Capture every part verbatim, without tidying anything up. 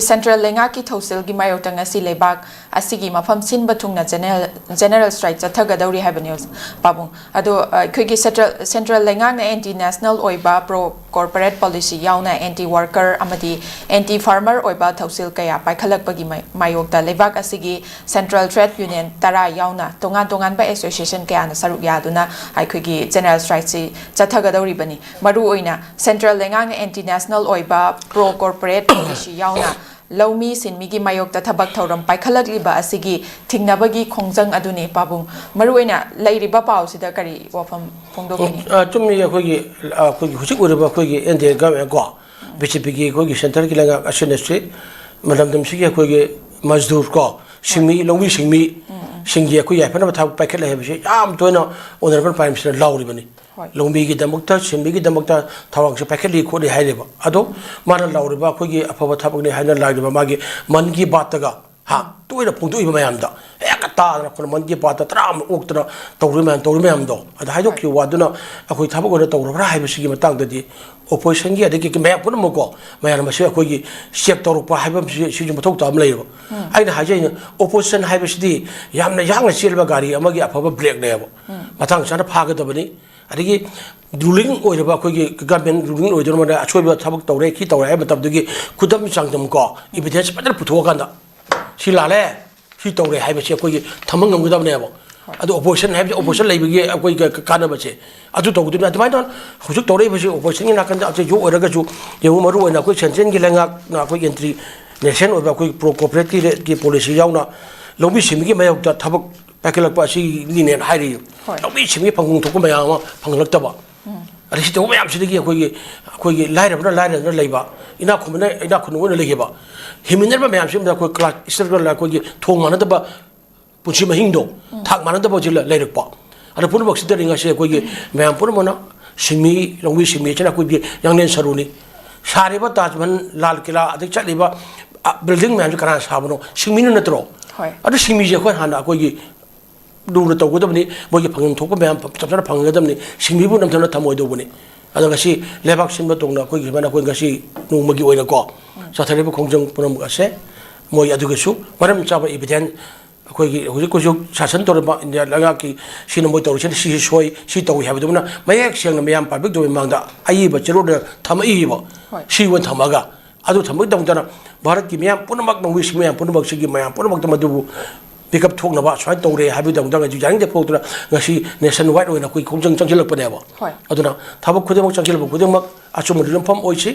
Central ꯂꯩꯉꯥꯛꯀꯤ ꯊꯧꯁꯤꯜꯒꯤ ꯃꯥꯌꯣꯛꯇ ꯉꯁꯤ ꯂꯩꯕꯥꯛ ꯑꯁꯤꯒꯤ ꯃꯐꯝ ꯁꯤꯟꯕ ꯊꯨꯡꯅ ꯖꯦꯅꯦꯔꯦꯜ ꯖꯦꯅꯦꯔꯦꯜ ꯁ꯭ꯇ꯭ꯔꯥꯏꯛ ꯆꯠꯊꯒꯗꯧꯔꯤ ꯍꯥꯏꯕꯅꯤ, ꯄꯥꯕꯨꯡ꯫ ꯑꯗꯣ ꯑ, ꯑꯩꯈꯣꯏꯒꯤ ꯁꯦꯟꯇ꯭ꯔꯦꯜ ꯁꯦꯟꯇ꯭ꯔꯦꯜ ꯂꯩꯉꯥꯛꯅ ꯑꯦꯟꯇꯤ ꯅꯦꯁꯅꯦꯜ ꯑꯣꯏꯕ ꯄ꯭ꯔꯣ ꯀꯣꯔꯄꯣꯔꯦꯠ ꯄꯣꯂꯤꯁꯤ ꯌꯥꯎꯅ ꯑꯦꯟꯇꯤ ꯋꯥꯔꯀꯔ ꯑꯃꯗꯤ ꯑꯦꯟꯇꯤ ꯐꯥꯔꯃꯔ ꯑꯣꯏꯕ ꯊꯧꯁꯤꯜ ꯀꯌꯥ ꯄꯥꯏꯈꯠꯂꯛꯄꯒꯤ ꯃꯥꯏ- ꯃꯥꯌꯣꯛꯇ ꯂꯩꯕꯥꯛ ꯑꯁꯤꯒꯤ ꯁꯦꯟꯇ꯭ꯔꯦꯜ ꯇ꯭ꯔꯦꯗ ꯌꯨꯅꯤꯌꯟ ꯇꯔꯥ ꯌꯥꯎꯅ ꯇꯣꯉꯥꯟ ꯇꯣꯉꯥꯟꯕ ꯑꯦꯁꯣꯁꯤꯌꯦꯁꯟ ꯀꯌꯥꯅ ꯁꯔꯨꯛ ꯌꯥꯗꯨꯅ ꯑꯩꯈꯣꯏꯒꯤ ꯖꯦꯅꯦꯔꯦꯜ ꯁ꯭ꯇ꯭ꯔꯥꯏꯛꯁꯤ ꯆꯠꯊꯒꯗꯧꯔꯤꯕꯅꯤ꯫ ꯃꯔꯨꯑꯣꯏꯅ ꯁꯦꯟꯇ꯭ꯔꯦꯜ ꯂꯩꯉꯥꯛꯅ ꯑꯦꯟꯇꯤ ꯅꯦꯁꯅꯦꯜ ꯑꯣꯏꯕ ꯄ꯭ꯔꯣ ꯀꯣꯔꯄꯣꯔꯦꯠ ꯄꯣꯂꯤꯁꯤ ꯌꯥꯎꯅ ꯂꯧꯃꯤ ꯁꯤꯟꯃꯤꯒꯤ ꯃꯥꯌꯣꯛꯇ ꯊꯕꯛ ꯊꯧꯔꯝ ꯄꯥꯏꯈꯠꯂꯛꯂꯤꯕ ꯑꯁꯤꯒꯤ ꯊꯤꯡꯅꯕꯒꯤ ꯈꯣꯡꯖꯪ ꯑꯗꯨꯅꯤ, ꯄꯥꯕꯨꯡ꯫ ꯃꯔꯨꯑꯣꯏꯅ ꯂꯩꯔꯤꯕ ꯄꯥꯎꯁꯤꯗ ꯀꯔꯤ ꯋꯥꯐꯝ ꯐꯣꯡꯗꯣꯛꯀꯅꯤ? ꯑ, ꯆꯨꯝꯃꯤ꯫ ꯑꯩꯈꯣꯏꯒꯤ, ꯑꯩꯈꯣꯏꯒꯤ ꯍꯧꯖꯤꯛ ꯑꯣꯏꯔꯤꯕ ꯑꯩꯈꯣꯏꯒꯤ ꯑꯦꯟ ꯗꯤ ꯑꯦ ꯒꯚꯔꯟꯃꯦꯟ ꯀꯣ, ꯕꯤ ꯖꯦ ꯄꯤꯒꯤ ꯑꯩꯈꯣꯏꯒꯤ ꯁꯦꯟꯇꯔꯒꯤ ꯂꯩꯉꯥꯛ ꯑꯁꯤꯅꯁꯨ ꯂꯝꯗꯝꯁꯤꯒꯤ ꯑꯩꯈꯣꯏꯒꯤ ꯃꯖꯗꯨꯔ ꯀꯣ, ꯁꯤꯟꯃꯤ, ꯂꯧꯃꯤ ꯁꯤꯟꯃꯤ ꯁꯤꯡꯒꯤ ꯑꯩꯈꯣꯏ ꯌꯥꯏꯐꯅꯕ ꯊꯕꯛ ꯄꯥꯏꯈꯠꯂꯦ ꯍꯥꯏꯕꯁꯤ ꯌꯥꯝ ꯇꯣꯏꯅ ꯑꯣꯅꯔꯦꯕꯜ ꯄ꯭ꯔꯥꯏꯝ ꯃꯤꯅꯤꯁꯇꯔꯅ ꯂꯥꯎꯔꯤꯕꯅꯤ꯫ ꯍꯣꯏ꯫ ꯂꯧꯃꯤꯒꯤꯗꯃꯛꯇ, ꯁꯤꯟꯃꯤꯒꯤꯗꯃꯛꯇ ꯊꯧꯔꯥꯡꯁꯦ ꯄꯥꯏꯈꯠꯂꯤ ꯈꯣꯠꯂꯤ ꯍꯥꯏꯔꯦꯕ꯫ ꯑꯗꯣ ꯃꯥꯅ ꯂꯥꯎꯔꯤꯕ ꯑꯩꯈꯣꯏꯒꯤ ꯑꯐꯕ ꯊꯕꯛꯅꯤ ꯍꯥꯏꯅ ꯂꯥꯎꯔꯤꯕ ꯃꯥꯒꯤ ꯃꯟ ꯀꯤ ꯕꯥꯠꯇꯒ, ꯍꯥ, ꯇꯣꯏꯅ ꯐꯣꯡꯗꯣꯛꯏꯕ ꯃꯌꯥꯝꯗ, ꯍꯦꯛꯇ ꯇꯥꯗꯅ ꯑꯩꯈꯣꯏꯅ ꯃꯟ ꯀꯤ ꯕꯥꯠꯇ ꯇꯔꯥ ꯑꯃ ꯑꯣꯛꯇꯅ ꯇꯧꯔꯤꯕ ꯃꯌꯥꯝ, ꯇꯧꯔꯤꯕ ꯃꯌꯥꯝꯗꯣ, ꯑꯗ ꯍꯥꯏꯗꯣꯛꯈꯤꯕ ꯋꯥꯗꯨꯅ ꯑꯩꯈꯣꯏ ꯊꯕꯛ ꯑꯣꯏꯅ ꯇꯧꯔꯕ꯭ꯔꯥ ꯍꯥꯏꯕꯁꯤꯒꯤ ꯃꯇꯥꯡꯗꯗꯤ ꯑꯣꯄꯣꯖꯤꯁꯟꯒꯤ ꯑꯗꯒꯤ ꯃꯌꯥꯝ ꯄꯨꯝꯅꯃꯛꯀꯣ, ꯃꯌꯥꯝ ꯃꯁꯤ ꯑꯩꯈꯣꯏꯒꯤ ꯆꯦꯛ ꯇꯧꯔꯛꯄ ꯍꯥꯏꯕ ꯑꯃꯁꯤ, ꯁꯤꯁꯨ ꯃꯊꯧ ꯇꯥꯕ ꯑꯃ ꯂꯩꯌꯦꯕ꯫ ꯑꯩꯅ ꯍꯥꯏꯖꯩꯅ, ꯑꯣꯄꯣꯖꯤꯁꯟ ꯍꯥꯏꯕꯁꯤꯗꯤ ꯌꯥꯝꯅ ꯌꯥꯡꯅ ꯆꯦꯜꯂꯕ ꯒꯥꯔꯤ ꯑꯃꯒꯤ ꯑꯐꯕ ꯕ꯭ꯔꯦꯛꯅꯦꯕ꯫ ꯃꯇꯥꯡ ꯆꯥꯅ ꯐꯥꯒꯗꯕꯅꯤ꯫ ꯑꯗꯒꯤ ꯔꯨꯂꯤꯡ ꯑꯣꯏꯔꯕ ꯑꯩꯈꯣꯏꯒꯤ ꯒꯚꯔꯟꯃꯦꯟ ꯔꯨꯂꯤꯡ ꯑꯣꯏꯗꯨꯅ ꯑꯁꯣꯏꯕ ꯊꯕꯛ ꯇꯧꯔꯦ, ꯈꯤ ꯇꯧꯔꯦ ꯍꯥꯏꯕ ꯃꯇꯝꯗꯨꯒꯤ ꯈꯨꯗꯝ ꯆꯥꯡꯗꯝ ꯀꯣ, ꯏꯚꯤꯗꯦꯟꯁ ꯐꯖꯅ ꯄꯨꯊꯣꯛꯑꯀꯥꯟꯗ ꯁꯤ ꯂꯥꯜꯂꯦ, ꯁꯤ ꯇꯧꯔꯦ ꯍꯥꯏꯕꯁꯤ ꯑꯩꯈꯣꯏꯒꯤ ꯊꯝꯕ ꯉꯝꯒꯗꯕꯅꯦꯕ꯫ ꯑꯗꯣ ꯑꯣꯄꯣꯖꯤꯁꯟ ꯍꯥꯏꯕꯁꯤ ꯑꯣꯄꯣꯖꯤꯁꯟ ꯂꯩꯕꯒꯤ ꯑꯩꯈꯣꯏꯒꯤ ꯀ-, ꯀꯥꯟꯅꯕꯁꯦ ꯑꯗꯨ ꯇꯧꯒꯗꯕꯅꯤ꯫ ꯑꯗꯨꯃꯥꯏꯅ ꯇꯧꯅ ꯍꯧꯖꯤꯛ ꯇꯧꯔꯛꯏꯕꯁꯤ ꯑꯣꯄꯣꯖꯤꯁꯟꯒꯤ ꯅꯥꯀꯟꯗ ꯑꯆꯧꯕ ꯑꯣꯏꯔꯒꯁꯨ, ꯌꯦꯡꯉꯨ, ꯃꯔꯨ ꯑꯣꯏꯅ ꯑꯩꯈꯣꯏ ꯁꯦꯟꯇ꯭ꯔꯦꯜꯒꯤ ꯂꯩꯉꯥꯛꯅ ꯑꯩꯈꯣꯏ ꯑꯦꯟꯇꯤ ꯅꯦꯁꯅꯦꯜ ꯑꯣꯏꯕ ꯑꯩꯈꯣꯏ ꯄ꯭ꯔꯣ ꯀꯣꯔꯄꯣꯔꯦꯠꯀꯤ ꯔꯦꯠꯀꯤ ꯄꯣꯂꯤꯁꯤ ꯌꯥꯎꯅ ꯂꯧꯃꯤ ꯁꯤꯟꯃꯤꯒꯤ ꯃꯥꯌꯣꯛꯇ ꯊꯕꯛ ꯄꯥꯏꯈꯠꯂꯛꯄ ꯑꯁꯤꯒꯤꯅꯦꯅ ꯍꯥꯏꯔꯤ꯫ ꯍꯣꯏ꯫ ꯂꯧꯃꯤ ꯁꯤꯟꯃꯤ ꯐꯪꯐꯝ ꯊꯣꯛꯄ ꯃꯌꯥꯝ ꯑꯃ ꯐꯪꯍꯜꯂꯛꯇꯕ꯫ ꯑꯗ ꯁꯤ ꯇꯧꯕ ꯃꯌꯥꯝꯁꯤꯗꯒꯤ ꯑꯩꯈꯣꯏꯒꯤ, ꯑꯩꯈꯣꯏꯒꯤ ꯂꯥꯏꯔꯕꯅ ꯂꯥꯏꯔꯗꯅ ꯂꯩꯕ, ꯏꯅꯥꯛ ꯈꯨꯟꯕꯅ ꯏꯅꯥꯛ ꯈꯨꯟꯕ ꯑꯣꯏꯅ ꯂꯩꯈꯤꯕ, ꯍꯤꯡꯃꯤꯟꯅꯔꯤꯕ ꯃꯌꯥꯝꯁꯤ ꯑꯃꯗ ꯑꯩꯈꯣꯏ ꯀ꯭ꯂꯥꯁ ꯏꯁꯇ꯭ꯔꯒꯜ, ꯑꯩꯈꯣꯏꯒꯤ ꯊꯣꯡ ꯃꯥꯟꯅꯗꯕ, ꯄꯨꯟꯁꯤ ꯃꯍꯤꯡꯗꯣ ꯊꯥꯛ ꯃꯥꯟꯅꯗꯕ ꯍꯧꯖꯤꯛ ꯂꯩ-, ꯂꯩꯔꯛꯄ꯫ ꯑꯗ ꯄꯨꯝꯅꯃꯛꯁꯤꯗꯅꯤ ꯉꯁꯤ ꯑꯩꯈꯣꯏꯒꯤ ꯃꯌꯥꯝ ꯄꯨꯝꯅꯃꯛꯅ, ꯁꯤꯟꯃꯤ, ꯂꯧꯃꯤ ꯁꯤꯟꯃꯤꯁꯤꯅ ꯑꯩꯈꯣꯏꯒꯤ ꯌꯥꯡꯂꯦꯟ ꯁꯔꯨꯅꯤ꯫ ꯁꯥꯔꯤꯕ ꯇꯥꯖ ꯃꯍꯜ, ꯂꯥꯜ ꯀꯤꯂꯥ, ꯑꯗꯩ ꯆꯠꯂꯤꯕ, ꯑ, ꯕꯤꯜꯗꯤꯡ ꯃꯌꯥꯝꯁꯦ ꯀꯅꯥꯅ ꯁꯥꯕꯅꯣ? ꯁꯤꯟꯃꯤꯅ ꯅꯠꯇ꯭ꯔꯣ? ꯍꯣꯏ꯫ ꯑꯗꯨ ꯁꯤꯟꯃꯤꯁꯦ ꯑꯩꯈꯣꯏ ꯍꯥꯟꯅ ꯑꯩꯈꯣꯏꯒꯤ ꯂꯨꯅ ꯇꯧꯒꯗꯕꯅꯤ, ꯃꯣꯏꯒꯤ ꯐꯪꯐꯝ ꯊꯣꯛꯄ ꯃꯌꯥꯝ ꯆꯞ ꯆꯥꯅ ꯐꯪꯒꯗꯕꯅꯤ, ꯁꯤꯟꯃꯤꯕꯨ ꯅꯝꯊꯅ ꯊꯝꯃꯣꯏꯗꯧꯕꯅꯤ꯫ ꯑꯗꯣ ꯉꯁꯤ ꯂꯩꯕꯥꯛ ꯁꯤꯟꯕ ꯇꯧꯅ ꯑꯩꯈꯣꯏꯒꯤ ꯁꯨꯃꯥꯏꯅ ꯑꯩꯈꯣꯏ ꯉꯁꯤ ꯅꯣꯡꯃꯒꯤ ꯑꯣꯏꯅꯀꯣ ꯆꯠꯊꯔꯤꯕ ꯈꯣꯡꯖꯪ ꯄꯨꯝꯅꯃꯛ ꯑꯁꯦ ꯃꯣꯏ ꯑꯗꯨꯒꯤꯁꯨ ꯃꯔꯝ ꯆꯥꯕ evidence ꯑꯩꯈꯣꯏꯒꯤ ꯍꯧꯖꯤꯛ ꯍꯧꯖꯤꯛ ꯁꯥꯁꯟ ꯇꯧꯔꯤꯕ ꯏꯟꯗꯤꯌꯥ ꯂꯩꯉꯥꯛꯀꯤ ꯁꯤꯅ ꯃꯣꯏ ꯇꯧꯔꯤꯁꯤꯅ ꯁꯤ ꯁꯣꯏ, ꯁꯤ ꯇꯧꯏ ꯍꯥꯏꯕꯗꯨꯃꯅ ꯃꯌꯦꯛ ꯁꯦꯡꯅ ꯃꯌꯥꯝ public ꯇꯧꯕꯒꯤ ꯃꯃꯥꯡꯗ ꯑꯏꯕ ꯆꯦꯔꯣꯜꯗ ꯊꯝꯃꯛꯏꯕ꯫ ꯍꯣꯏ꯫ ꯁꯤ ꯑꯣꯏꯅ ꯊꯝꯃꯒ ꯑꯗꯨ ꯊꯝꯕꯒꯤꯗꯃꯛꯇꯅ ꯚꯥꯔꯠꯀꯤ ꯃꯤꯌꯥꯝ ꯄꯨꯝꯅꯃꯛ, ꯅꯣꯡꯃꯩꯁꯤꯡ ꯃꯌꯥꯝ ꯄꯨꯝꯅꯃꯛꯁꯤꯒꯤ ꯃꯌꯥꯝ ꯄꯨꯝꯅꯃꯛꯇ ꯃꯗꯨꯕꯨ ꯄꯤꯛꯑꯞ ꯊꯣꯛꯅꯕ ꯁꯨꯃꯥꯏꯅ ꯇꯧꯔꯦ ꯍꯥꯏꯕꯒꯤꯗꯃꯛꯇ ꯉꯁꯤ ꯌꯥꯅꯤꯡꯗꯦ ꯐꯣꯡꯗꯣꯛꯇꯨꯅ ꯉꯁꯤ nationwide ꯑꯣꯏꯅ ꯑꯩꯈꯣꯏ ꯈꯣꯡꯖꯪ ꯆꯪꯁꯤꯜꯂꯛꯄꯅꯦꯕ꯫ ꯍꯣꯏ꯫ ꯑꯗꯨꯅ ꯊꯕꯛ ꯈꯨꯗꯤꯡꯃꯛ ꯆꯪꯁꯤꯜꯂꯛꯄ ꯈꯨꯗꯤꯡꯃꯛ ꯑꯆꯨꯝꯕꯗ ꯌꯨꯝꯐꯝ ꯑꯣꯏꯁꯤ꯫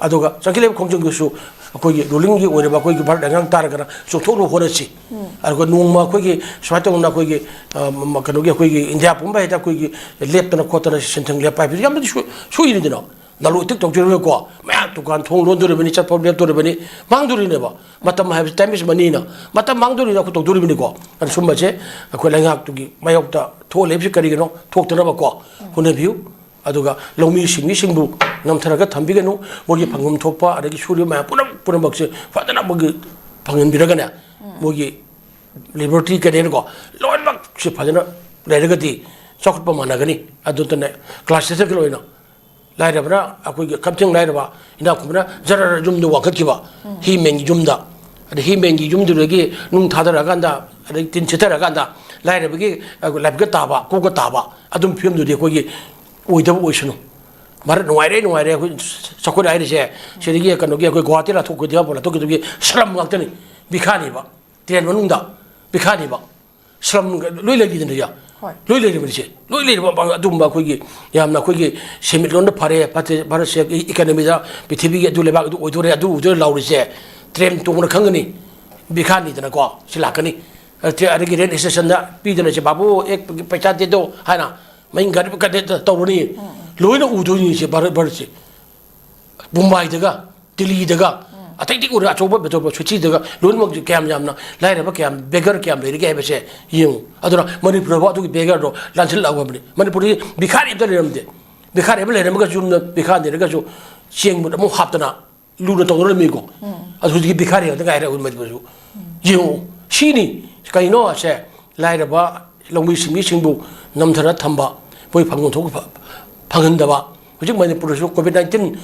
ꯑꯗꯨꯒ ꯆꯪꯁꯤꯜꯂꯤꯕ ꯈꯣꯡꯖꯪꯗꯨꯁꯨ ꯑꯩꯈꯣꯏꯒꯤ rulingꯒꯤ ꯑꯣꯏꯔꯤꯕ ꯑꯩꯈꯣꯏꯒꯤ ꯚꯥꯔꯠ ꯂꯩꯉꯥꯛ ꯇꯥꯔꯒꯅ ꯆꯨꯝꯊꯣꯛꯅꯕ ꯍꯣꯠꯅꯁꯤ꯫ ꯎꯝ꯫ ꯑꯗꯨꯒ ꯅꯣꯡꯃ ꯑꯩꯈꯣꯏꯒꯤ ꯁꯨꯃꯥꯏꯅ ꯇꯧꯗꯅ ꯑꯩꯈꯣꯏꯒꯤ, ꯑ, ꯀꯩꯅꯣꯒꯤ ꯑꯩꯈꯣꯏꯒꯤ ꯏꯟꯗꯤꯌꯥ ꯄꯨꯝꯕ ꯍꯦꯛꯇ ꯑꯩꯈꯣꯏꯒꯤ ꯂꯦꯞꯇꯅ ꯈꯣꯠꯇꯅ ꯁꯦꯟꯊꯪ ꯂꯦꯞꯄ ꯍꯥꯏꯕꯁꯤ ꯌꯥꯝꯅꯗꯤ ꯁꯣꯏ-, ꯁꯣꯏꯔꯤꯅꯤꯗꯅ꯫ ꯂꯂꯣꯟ ꯏꯇꯤꯛ ꯇꯧꯖꯔꯒꯀꯣ ꯃꯌꯥꯝ ꯗꯨꯀꯥꯟ ꯊꯣꯡ ꯂꯣꯟꯗꯣꯔꯤꯕꯅꯤ, ꯆꯠꯐꯝ ꯂꯦꯞꯇꯣꯔꯤꯕꯅꯤ, ꯃꯥꯡꯗꯣꯔꯤꯅꯦꯕ꯫ ꯃꯇꯝ ꯍꯥꯏꯕꯁꯤ time is moneyꯅ ꯃꯇꯝ ꯃꯥꯡꯗꯣꯔꯤꯅ ꯑꯩꯈꯣꯏ ꯇꯧꯗꯣꯔꯤꯕꯅꯤꯀꯣ꯫ ꯑꯗꯨ ꯁꯨꯝꯕꯁꯦ ꯑꯩꯈꯣꯏ ꯂꯩꯉꯥꯛꯇꯨꯒꯤ ꯃꯥꯌꯣꯛꯇ ꯊꯣꯛꯍꯜꯂꯤꯕꯁꯤ ꯀꯔꯤꯒꯤꯅꯣ? ꯊꯣꯛꯇꯅꯕꯀꯣ ꯍꯣꯠꯅꯕꯤꯌꯨ꯫ ꯑꯗꯨꯒ ꯂꯧꯃꯤ ꯁꯤꯡꯃꯤꯁꯤꯡꯕꯨ ꯅꯝꯊꯔꯒ ꯊꯝꯕꯤꯒꯅꯨ꯫ ꯃꯣꯏꯒꯤ ꯐꯪꯐꯝ ꯊꯣꯛꯄ ꯑꯗꯒꯤ ꯁꯨꯔꯤꯕ ꯃꯌꯥꯝ ꯄꯨꯝꯅꯃꯛ, ꯄꯨꯝꯅꯃꯛꯁꯦ ꯐꯖꯅ ꯃꯣꯏꯒꯤ ꯐꯪꯍꯟꯕꯤꯔꯒꯅꯦ, ꯃꯣꯏꯒꯤ liberty ꯀꯩꯅꯦꯅꯀꯣ ꯂꯣꯏꯅꯃꯛꯁꯦ ꯐꯖꯅ ꯂꯩꯔꯒꯗꯤ ꯆꯥꯎꯈꯠꯄ ꯃꯥꯟꯅꯒꯅꯤ꯫ ꯑꯗꯨꯇꯅꯦ class ꯁꯤꯗꯒꯤ ꯑꯣꯏꯅ ꯂꯥꯏꯔꯕꯅ ꯑꯩꯈꯣꯏꯒꯤ ꯀꯝꯊꯦꯡ ꯂꯥꯏꯔꯕ, ꯏꯅꯥꯛ ꯈꯨꯟꯕꯅ ꯖꯔ ꯌꯨꯝꯗ ꯋꯥꯡꯈꯠꯈꯤꯕ, ꯎꯝ꯫ ꯍꯤ ꯃꯦꯟꯒꯤ ꯌꯨꯝꯗ, ꯑꯗꯩ ꯍꯤ ꯃꯦꯟꯒꯤ ꯌꯨꯝꯗꯨꯗꯒꯤ ꯅꯨꯡ ꯊꯥꯗꯔꯛꯑꯀꯥꯟꯗ, ꯑꯗꯩ ꯇꯤꯟ ꯁꯤꯠꯊꯔꯛꯑꯀꯥꯟꯗ ꯂꯥꯏꯔꯕꯒꯤ, ꯑ, ꯂꯥꯏꯕꯛꯇ ꯇꯥꯕ, ꯀꯣꯛꯇ ꯇꯥꯕ ꯑꯗꯨꯝ ꯐꯤꯕꯝꯗꯨꯗꯤ ꯑꯩꯈꯣꯏꯒꯤ ꯑꯣꯏꯗꯕ ꯑꯣꯏꯁꯅꯨ꯫ ꯚꯥꯔꯠ ꯅꯨꯡꯉꯥꯏꯔꯦ, ꯅꯨꯡꯉꯥꯏꯔꯦ, ꯑꯩꯈꯣꯏ ꯆꯥꯎꯈꯠꯂꯦ ꯍꯥꯏꯔꯤꯁꯦ꯫ ꯁꯤꯗꯒꯤ ꯀꯩꯅꯣꯒꯤ ꯑꯩꯈꯣꯏ ꯒꯨꯍꯥꯇꯤ ꯂꯥꯊꯣꯛꯄꯗꯤ ꯂꯥꯊꯣꯛꯈꯤꯕꯒꯤ slum ꯉꯥꯛꯇꯅꯤ, ꯚꯤꯈꯥꯅꯤꯕ꯫ ꯇ꯭ꯔꯦꯟ ꯃꯅꯨꯡꯗ ꯚꯤꯈꯥꯅꯤꯕ꯫ Slum ꯂꯣꯏ ꯂꯩꯈꯤꯗꯅ ꯌꯥ-, ꯍꯣꯏ꯫ ꯂꯣꯏ ꯂꯩꯔꯤꯕꯅꯤꯁꯦ꯫ ꯂꯣꯏ ꯂꯩꯔꯤꯕ ꯑꯗꯨꯒꯨꯝꯕ ꯑꯩꯈꯣꯏꯒꯤ ꯌꯥꯝꯅ ꯑꯩꯈꯣꯏꯒꯤ ꯁꯦꯟꯃꯤꯠꯂꯣꯟꯗ ꯐꯔꯦ, ꯐꯠꯇꯦ, ꯚꯥꯔꯠꯁꯦ economyꯗ ꯄ꯭ꯔꯤꯊꯤꯕꯤꯒꯤ ꯑꯗꯨ ꯂꯩꯕꯥꯛ ꯑꯗꯨ ꯑꯣꯏꯗꯣꯔꯦ, ꯑꯗꯨ ꯑꯣꯏꯗꯣꯔꯦ ꯂꯥꯎꯔꯤꯁꯦ ꯇ꯭ꯔꯦꯟ ꯇꯣꯡꯕꯅ ꯈꯪꯒꯅꯤ꯫ ꯚꯤꯈꯥꯅꯤꯗꯅꯀꯣ ꯁꯤ ꯂꯥꯛꯀꯅꯤ꯫ ꯑꯗꯒꯤ railway stationꯗ ꯄꯤꯗꯅ ꯁꯦ "ꯕꯥꯕꯨ ꯑꯦꯛ ꯄꯩꯁꯥ ꯗꯦ ꯗꯣ" ꯍꯥꯏꯅ ꯃꯩ ꯒꯥꯔꯤ ꯀꯗꯦ ꯇꯧꯔꯅꯤ꯫ ꯂꯣꯏꯅ ꯎꯗꯣꯏꯅꯤ ꯁꯦ ꯚꯥꯔꯠ, ꯚꯥꯔꯠꯁꯦ꯫ ꯃꯨꯝꯕꯥꯏꯗꯒ, ꯗꯤꯜꯂꯤꯗꯒ, ꯑꯇꯩꯗꯤ ꯎꯔꯦ, ꯑꯆꯧꯕ ꯃꯦꯇ꯭ꯔꯣꯄꯣꯂꯤꯁ ꯁꯤꯇꯤꯗꯒ ꯂꯣꯏꯅꯃꯛ ꯀꯌꯥꯝ ꯌꯥꯝꯅ ꯂꯥꯏꯔꯕ ꯀꯌꯥꯝ, beggar ꯀꯌꯥꯝ ꯂꯩꯔꯤꯒꯦ ꯍꯥꯏꯕꯁꯦ ꯌꯦꯡꯉꯨ꯫ ꯑꯗꯨꯅ ꯃꯅꯤꯄꯨꯔꯗ ꯑꯗꯨꯒꯤ beggarꯗꯣ ꯂꯥꯟꯁꯤꯜꯂꯛꯑꯕꯅꯤ꯫ ꯃꯅꯤꯄꯨꯔꯗꯤ ꯚꯤꯈꯥꯔꯤ ꯑꯝꯇ ꯂꯩꯔꯝꯗꯦ꯫ ꯚꯤꯈꯥꯔꯤ ꯑꯃ ꯂꯩꯔꯝꯃꯒꯁꯨ ꯌꯨꯝꯗ ꯚꯤꯈꯥꯔꯤ ꯂꯩꯔꯒꯁꯨ ꯆꯦꯡ ꯑꯃꯨꯛ ꯍꯥꯞꯇꯅ ꯂꯨꯅ ꯇꯧꯅꯔꯝꯃꯤꯀꯣ꯫ ꯑꯗꯨ ꯍꯧꯖꯤꯛꯇꯤ ꯚꯤꯈꯥꯔꯤ ꯉꯥꯛꯇ ꯉꯥꯏꯔꯦ ꯑꯩꯈꯣꯏ ꯃꯅꯤꯄꯨꯔꯁꯨ꯫ ꯌꯦꯡꯉꯨ, ꯁꯤꯅꯤ ꯀꯩꯅꯣ ꯁꯦ, ꯂꯥꯏꯔꯕ ꯂꯧꯃꯤ ꯁꯤꯡꯃꯤꯁꯤꯡꯕꯨ ꯅꯝꯊꯅ ꯊꯝꯕ, ꯃꯣꯏ ꯐꯪꯐꯝ ꯊꯣꯛꯄ ꯐ-, ꯐꯪꯍꯟꯗꯕ, ꯍꯧꯖꯤꯛ ꯃꯅꯤꯄꯨꯔꯗꯁꯨ ꯀꯣꯚꯤꯗ ꯅꯥꯏꯟꯇꯤꯟ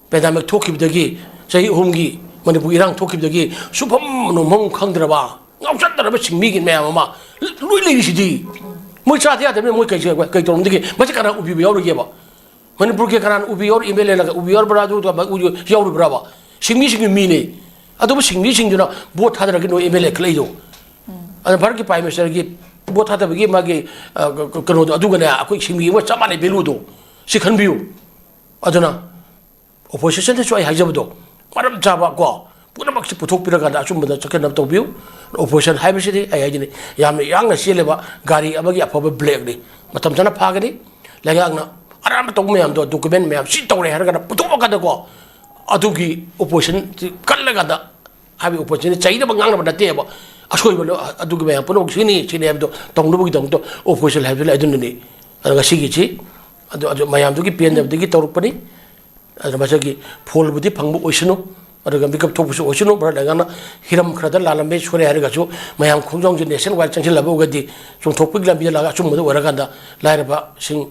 ꯄꯦꯟꯗꯥꯃꯤꯛ ꯊꯣꯛꯈꯤꯕꯗꯒꯤ, ꯆꯍꯤ ꯑꯍꯨꯝꯒꯤ ꯃꯅꯤꯄꯨꯔ ꯏꯔꯥꯡ ꯊꯣꯛꯈꯤꯕꯗꯒꯤ ꯁꯨꯐꯝ ꯅꯣꯝꯐꯝ ꯈꯪꯗ꯭ꯔꯕ, ꯉꯥꯎꯆꯠꯅꯔꯕ ꯁꯤꯟꯃꯤꯒꯤ ꯃꯌꯥꯝ ꯑꯃ ꯂꯣꯏ ꯂꯩꯔꯤꯁꯤꯗꯤ꯫ ꯃꯣꯏ ꯆꯥꯗ ꯌꯥꯗꯕꯅꯤꯅ ꯃꯣꯏ ꯀꯩ, ꯀꯩ ꯇꯧꯔꯝꯗꯒꯦ? ꯃꯁꯤ ꯀꯅꯥ ꯎꯕꯤꯕ ꯌꯥꯎꯔꯤꯒꯦꯕ? ꯃꯅꯤꯄꯨꯔꯒꯤ ꯀꯅꯥꯅ ꯎꯕꯤꯕ ꯌꯥꯎꯔꯤ? ꯑꯦꯝ ꯑꯦꯜ ꯑꯦꯅꯒ ꯎꯕꯤꯕ ꯌꯥꯎꯔꯤꯕ꯭ꯔꯥ? ꯑꯗꯨ ꯌꯥꯎꯔꯤꯕ꯭ꯔꯕ? ꯁꯤꯟꯃꯤꯁꯤꯡꯒꯤ ꯃꯤꯅꯦ꯫ ꯑꯗꯨꯕꯨ ꯁꯤꯟꯃꯤꯁꯤꯡꯗꯨꯅ ꯚꯣꯠ ꯊꯥꯗꯔꯒ ꯅꯣꯏ ꯑꯦꯝ ꯑꯦꯜ ꯑꯦ ꯈꯜꯂꯛꯏꯗꯣ꯫ ꯑꯗ ꯚꯥꯔꯠꯀꯤ ꯄ꯭ꯔꯥꯏꯝ ꯃꯤꯅꯤꯁꯇꯔꯒꯤ ꯚꯣꯠ ꯊꯥꯗꯕꯒꯤ ꯃꯥꯒꯤ, ꯑ, ꯀ-, ꯀ-, ꯀꯩꯅꯣꯗꯣ, ꯑꯗꯨꯒꯅꯦ ꯑꯩꯈꯣꯏ ꯁꯤꯟꯃꯤ ꯑꯃꯒ ꯆꯞ ꯃꯥꯟꯅꯩ ꯚꯦꯂꯨꯗꯣ꯫ ꯁꯤ ꯈꯟꯕꯤꯌꯨ꯫ ꯑꯗꯨꯅ ꯑꯣꯄꯣꯖꯤꯁꯟꯗꯁꯨ ꯑꯩ ꯍꯥꯏꯖꯕꯗꯣ, ꯃꯔꯝ ꯆꯥꯕ ꯀꯣ, ꯄꯨꯝꯅꯃꯛꯁꯤ ꯄꯨꯊꯣꯛꯄꯤꯔꯀꯥꯟꯗ ꯑꯆꯨꯝꯕꯗ ꯆꯠꯈꯟꯅꯕ ꯇꯧꯕꯤꯌꯨ꯫ ꯑꯣꯄꯣꯖꯤꯁꯟ ꯍꯥꯏꯕꯁꯤꯗꯤ ꯑꯩ ꯍꯥꯏꯖꯅꯤ, ꯌꯥꯝꯅ ꯌꯥꯡꯅ ꯆꯦꯜꯂꯦꯕ ꯒꯥꯔꯤ ꯑꯃꯒꯤ ꯑꯐꯕ ꯕ꯭ꯔꯦꯛꯅꯤ꯫ ꯃꯇꯝ ꯆꯥꯅ ꯐꯥꯒꯅꯤ꯫ ꯂꯩꯉꯥꯛꯅ ꯑꯔꯥꯟꯕ ꯇꯧꯕ ꯃꯌꯥꯝꯗꯣ, ꯗꯣꯀꯨꯃꯦꯟ ꯃꯌꯥꯝ ꯁꯤ ꯇꯧꯔꯦ ꯍꯥꯏꯔꯒꯅ ꯄꯨꯊꯣꯛꯑꯀꯥꯟꯗꯀꯣ, ꯑꯗꯨꯒꯤ ꯑꯣꯄꯣꯖꯤꯁꯟꯁꯤ ꯀꯜꯂꯀꯥꯟꯗ, ꯍꯥꯏꯕꯗꯤ ꯑꯣꯄꯣꯖꯤꯁꯟꯁꯤ ꯆꯩꯅꯕ ꯉꯥꯡꯅꯕ ꯅꯠꯇꯦꯕ, ꯑꯁꯣꯏꯕ ꯂꯣ-, ꯑꯗꯨꯒꯤ ꯃꯌꯥꯝ ꯄꯨꯝꯅꯃꯛ ꯁꯤꯅꯤ ꯁꯤꯅꯤ ꯍꯥꯏꯕꯗꯣ ꯇꯧꯅꯕꯒꯤꯗꯃꯛꯇ ꯑꯣꯄꯣꯖꯤꯁꯟ ꯍꯥꯏꯕꯗꯨꯅ ꯑꯗꯨꯅꯅꯤ꯫ ꯑꯗꯣ ꯉꯁꯤꯒꯤꯁꯤ ꯑꯗꯨ, ꯑꯗꯨ ꯃꯌꯥꯝꯗꯨꯒꯤ ꯄꯦꯟꯗꯕꯗꯒꯤ ꯇꯧꯔꯛꯄꯅꯤ꯫ ꯑꯗꯨꯅ ꯃꯁꯤꯒꯤ ꯐꯣꯜꯕꯨꯗꯤ ꯐꯪꯕ ꯑꯣꯏꯁꯅꯨ, ꯑꯗꯨꯒ ꯃꯤꯀꯞ ꯊꯣꯛꯄꯁꯨ ꯑꯣꯏꯁꯅꯨ꯫ ꯃꯔꯝ ꯂꯩꯉꯥꯛꯅ ꯍꯤꯔꯝ ꯈꯔꯗ ꯂꯥꯜꯂꯝꯃꯦ, ꯁꯣꯏꯔꯦ ꯍꯥꯏꯔꯒꯁꯨ ꯃꯌꯥꯝ ꯈꯣꯡꯖꯣꯝꯒꯤ ꯅꯦꯁꯅꯦꯜ ꯋꯥꯏꯗ ꯆꯪꯁꯤꯜꯂꯕ ꯑꯣꯏꯔꯒꯗꯤ ꯆꯨꯝꯊꯣꯛꯄꯒꯤ ꯂꯝꯕꯤꯗ ꯂꯥꯛꯑꯒ ꯑꯆꯨꯝꯕꯗ ꯑꯣꯏꯔꯀꯥꯟꯗ ꯂꯥꯏꯔꯕꯁꯤꯡ,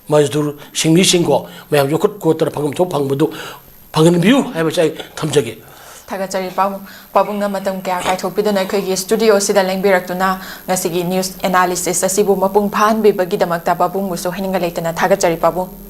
ꯃꯖꯗꯨꯔ, ꯁꯤꯟꯃꯤꯁꯤꯡꯀꯣ, ꯃꯌꯥꯝꯁꯨ ꯈꯨꯠ ꯀꯣꯠꯇꯅ ꯐꯪꯐꯝ ꯊꯣꯛ ꯐꯪꯕꯗꯨ ꯐꯪꯍꯟꯕꯤꯌꯨ ꯍꯥꯏꯕꯁꯤ ꯑꯩ ꯊꯝꯖꯒꯦ꯫ ꯊꯥꯒꯠꯆꯔꯤ ꯄꯥꯕꯨꯡ꯫ ꯄꯥꯕꯨꯡꯅ ꯃꯇꯝ ꯀꯌꯥ ꯀꯥꯏꯊꯣꯛꯄꯤꯗꯨꯅ ꯑꯩꯈꯣꯏꯒꯤ ꯁ꯭ꯇꯨꯗꯤꯑꯣꯁꯤꯗ ꯂꯦꯡꯕꯤꯔꯛꯇꯨꯅ ꯉꯁꯤꯒꯤ ꯅ꯭ꯌꯨꯁ ꯑꯦꯅꯥꯂꯤꯁꯤꯁ ꯑꯁꯤꯕꯨ ꯃꯄꯨꯡ ꯐꯥꯍꯟꯕꯤꯕꯒꯤꯗꯃꯛꯇ ꯄꯥꯕꯨꯡꯕꯨꯁꯨ ꯍꯥꯏꯅꯤꯡꯕ ꯂꯩꯇꯅ ꯊꯥꯒꯠꯆꯔꯤ ꯄꯥꯕꯨꯡ꯫